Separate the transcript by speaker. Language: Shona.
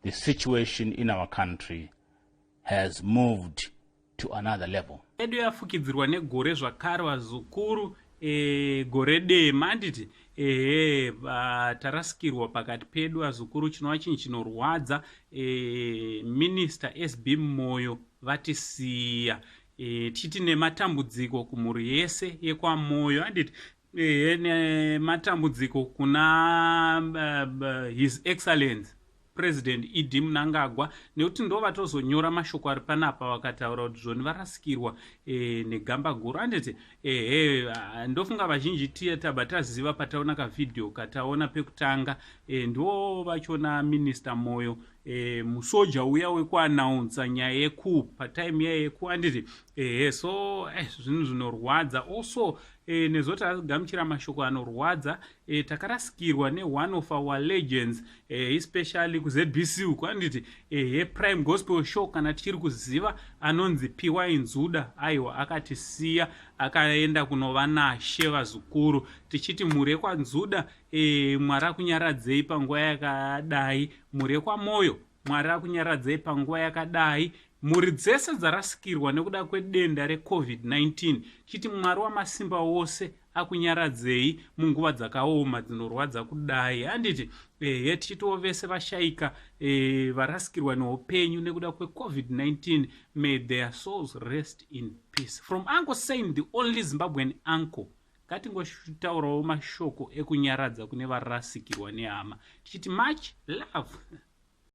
Speaker 1: The situation in our country has moved to another level.
Speaker 2: Edu yafukidzirwa negore zvakare vazukuru e, gore dema anditi ehe tarasikirwa pakati pedu vazukuru chinova chinhu chinorwadza e, Minister SB Moyo vatisiya e, tichiti nematambudziko kumhuri yese yekwaMoyo anditi ehe nematambudziko kuna His Excellence President ED Mnangagwa nekuti ndo vatozonyora mashoko ari panapa vakataura kuti zvoni varasikirwa e, negamba guru anditi ehe ndofunga vazhinji tiye tabva taziva pataona kavhidhiyo kataona pekutanga e, ndo vachona Minister Moyo e, musoja uya wekuanaunsa nyaya yecoup patime iya yecoup anditi ehe so zvinhu zvinorwadza also e, nezoti agamuchira mashoko anorwadza e, takarasikirwa neone of our legends e, especially kuZBC uko anditi ehe Prime Gospel Show kana tichiri kuziva anonzi Piwai Nzuda aiwa akatisiya akaenda kunova nashe vazukuru tichiti mhuri yekwaNzuda e, Mwari akunyaradzei panguva yakadai mhuri yekwaMoyo Mwari akunyaradzei panguva yakadai mhuri dzese dzarasikirwa nekuda kwedenda reCovid-19 chiti Mwari wamasimba wose akunyaradzei munguva dzakaoma dzinorwadza kudai handiti ehe tichitiwo vese vashayika e, varasikirwa neupenyu nekuda kweCovid-19 may their souls rest in peace. From Uncle Sain, the only Zimbabwean uncle ngatingotaurawo mashoko ekunyaradza kune varasikirwa nehama tichiti much love.